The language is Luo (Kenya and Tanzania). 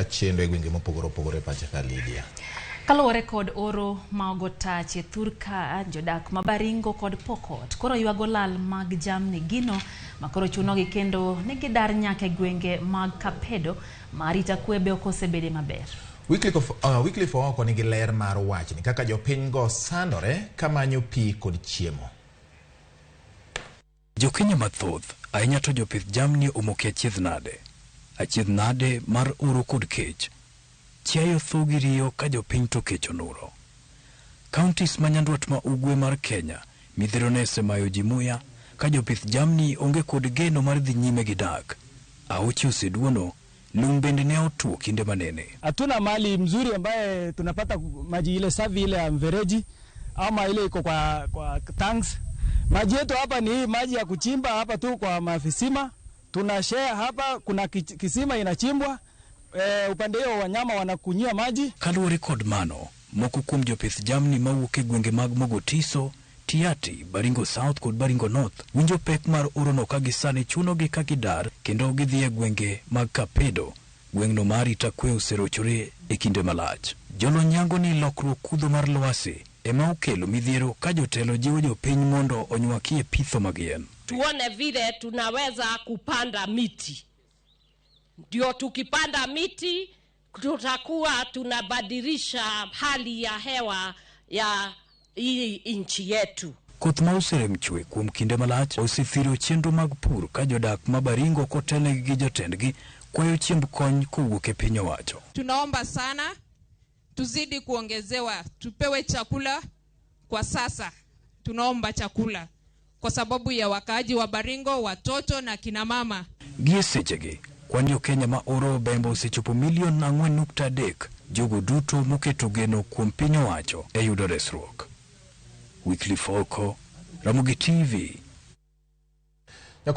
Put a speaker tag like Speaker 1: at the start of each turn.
Speaker 1: Kachendo e gwenge mopogore opogore e pacho ka Lydia.
Speaker 2: Kaluwore kod oro ma ogo tach e thur ka, jodak ma Baringo kod Pokot koro ywago lal mag jamni gino ma koro chunogi kendo ni gidar nyaka e gwenge mag Kapedo ma arita kwe be ok osebede maber.
Speaker 1: Wycliffe Ooko nigi ler mar wachni kaka jopiny go sandore kamanyo pi kod chiemo.
Speaker 3: Jokenya mathoth, ahinya to jopith jamni omoke achiedh nade. Achiedh nade mar oro kod kech. Chiayo tho gi riyo ka jopiny to kech onuro. Counties ma nyandwat ma ugwe mar Kenya, midhiero ne osemayo ji muya ka jopith jamni onge kod geno mar dhi nyime gi dak. Aoche oseduono, lum bende ne otwo kinde manene.
Speaker 4: Hatuna mali mzuri ambaye tunapata maji ile safi ile ya mfereji ama ile iko kwa tanks. Maji yetu hapa ni hii maji ya kuchimba hapa tu kwa mavisima. Tuna share hapa, kuna kisima inachimbwa. Upande hiyo wanyama wanakunywa maji.
Speaker 3: Kaluwore kod mano, moko kuom jopith jamni mawuok e gwenge mag Mogotiso, Tiati, Baringo South kod Baringo North winjo pek mar orono ka gisani chunogi ka gidar kendo gidhi e gwenge mag Kapedo. Gweng'no mar arita kwe oserochore e kinde malach. Jolony yango ni lokruok kudho mar lwasi ema okelo midhiero ka jotelo jiwo jopiny mondo onywakie pitho mag yien.
Speaker 5: Tuone vile tunaweza kupanda miti. Ndio tukipanda miti tutakuwa tunabadilisha hali ya hewa ya hii nchi yetu.
Speaker 3: Koth ma oserem chwe kuom kinde malach osethiro chenro mag pur ka jodak ma Baringo kotelnegi gi jotendgi kwayo chiemb kony kowuok e piny owacho.
Speaker 6: Tunaomba sana tuzidi kuongezewa, tupewe chakula kwa sasa. Tunaomba chakula kwa sababu ya wakaaji wa Baringo, watoto na kina mama.
Speaker 3: Gie sechegi, kwan jo Kenya ma oro obembo osechopo milion 4.3, jogo duto moketo geno kuom piny owacho e yudo resruok. Wycliffe Oko, Ramogi TV.